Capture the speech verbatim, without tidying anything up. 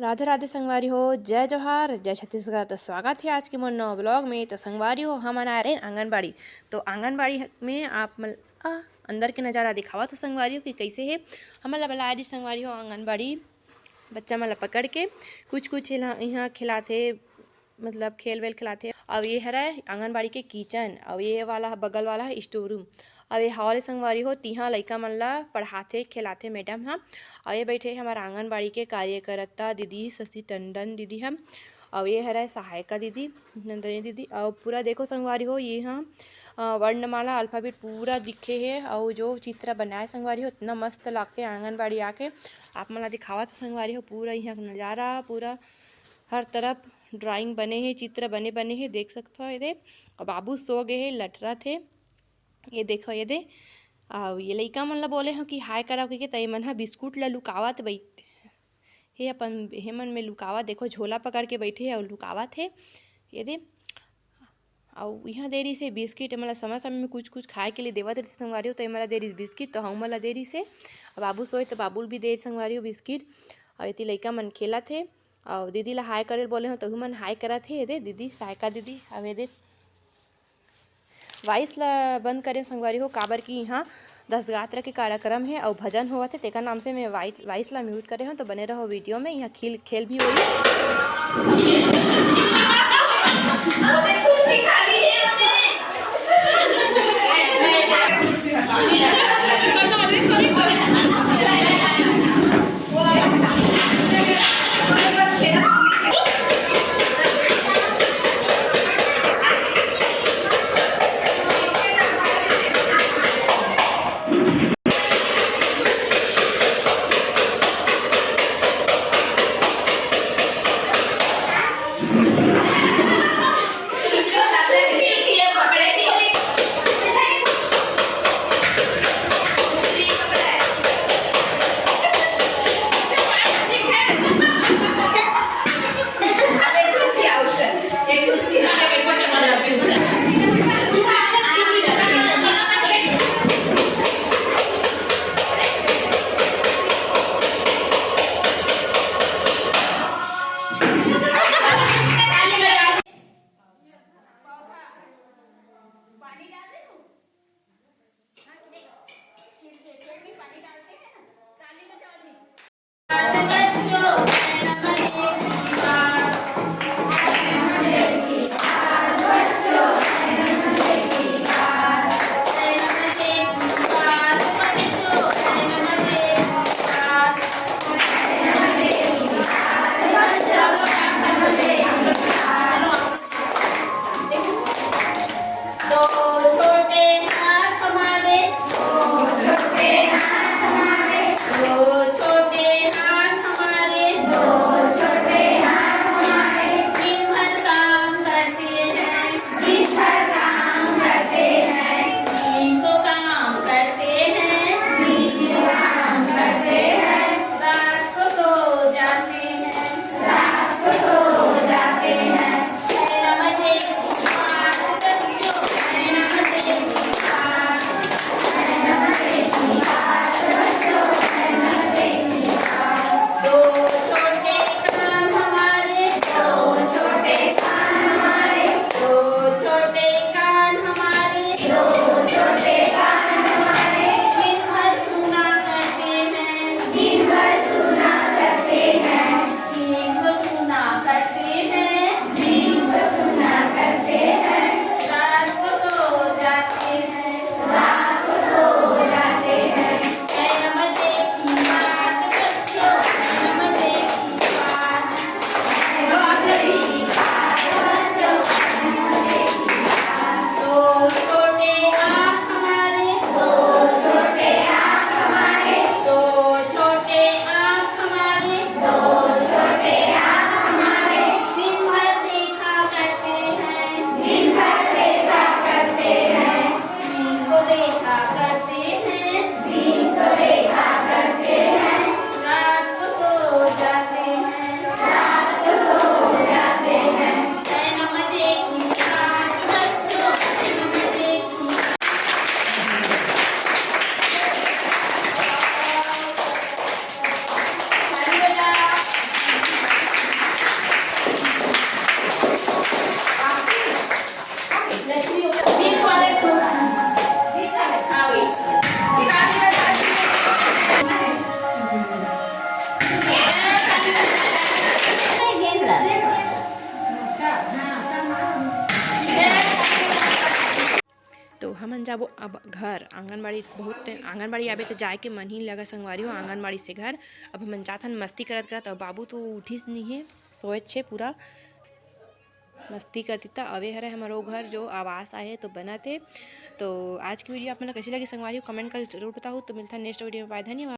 राधे राधे संगवारी हो, जय जोहार, जय छत्तीसगढ़। तो स्वागत हे आज के मोर नवा vlog में। तो संगवारी हो, हमन आए रहेन आंगनबाड़ी। तो आंगनबाड़ी में आप मन, आ, अंदर के नजारा दिखावत हों संगवारी हो कि कइसे हे। हमन ला बलाए रहिस संगवारी हो आंगनबाड़ी, बच्चा मन ला पकड़ के कुछ कुछ इहाँ खिलाथे, मतलब खेल वेल खिलाथे। अउ ये हरय आंगनबाड़ी के kitchen, अउ ये वाला ह, बगल वाला ह store room। अउ ये hall हे संगवारी हो, तिहाँ लइका मन ला पढ़ाथे, खिलाथे madam ह। अउ ये बइठे हे हमर आंगनबाड़ी के कार्यकर्ता दीदी शशि टंडन दीदी ह। अउ ये हरय सहायिका दीदी, नंदनी दीदी। अउ पूरा देखो संगवारी हो, ये ह, अ, वर्णमाला alphabet पूरा दिखे हे। अउ जो चित्र बनाए संगवारी हो, इतना मस्त लागथे आंगनबाड़ी आके। आप मन ला दिखावत हों संगवारी हो, पूरा इहाँ के नजारा, पूरा हर तरफ drawing बने हे, चित्र बने बने हे, देख सकत हो। ये दे, अउ बाबू सो गे हे, लटरत हे। ये देखो, ये दे, अउ ये लइका मन ला बोले हों कि hi कराओ कहिके, त ये मन ह बिस्कुट ला लुकावत बइठे हे, अपन हे मन में लुकावत, देखो झोला पकड़ के बइठे हे अउ लुकावत हे। ये दे, अउ इहाँ दे रहिस हे बिस्किट, ए मन ला समय समय में कुछ कुछ खाए के लिए देवत रहिस संगवारी हो, त ए मन ला दे रहिस बिस्किट, त हमन ला दे रहिस हे। अउ बाबू सोए त बाबू ल भी दे रहिस संगवारी हो बिस्किट। अउ एती लइका मन खेलत हे, अउ दीदी ला hi करे ल बोले हों, तहू मन hi करत हे। ये दे दीदी, सहायिका दीदी, अउ ये दे voice ला बंद करे हों संगवारी हो, काबर कि इहाँ दस गात्र के कार्यक्रम हे अउ भजन होवत हे, तेकर नाम से मैं voice, voice ला mute करे हों। तो बने रहो video में, इहाँ खेल, खेल भी होही। हमन जाबो अब घर। आंगनबाड़ी बहुत टाइम, आंगनबाड़ी आबे तो जाए के मन ही लगा संगवारी हो, आंगनबाड़ी से घर। अब हमन जाथन मस्ती करत करत, और बाबू तो उठिस नहीं है, सोए छे पूरा मस्ती करती। त अवे हरे हमर वो घर जो आवास आए तो बनत हे। तो आज की वीडियो आप मन ला कैसी लगी संगवारी हो, कमेंट कर जरूर बताओ। तो मिलता है नेक्स्ट वीडियो में, बाय, धन्यवाद।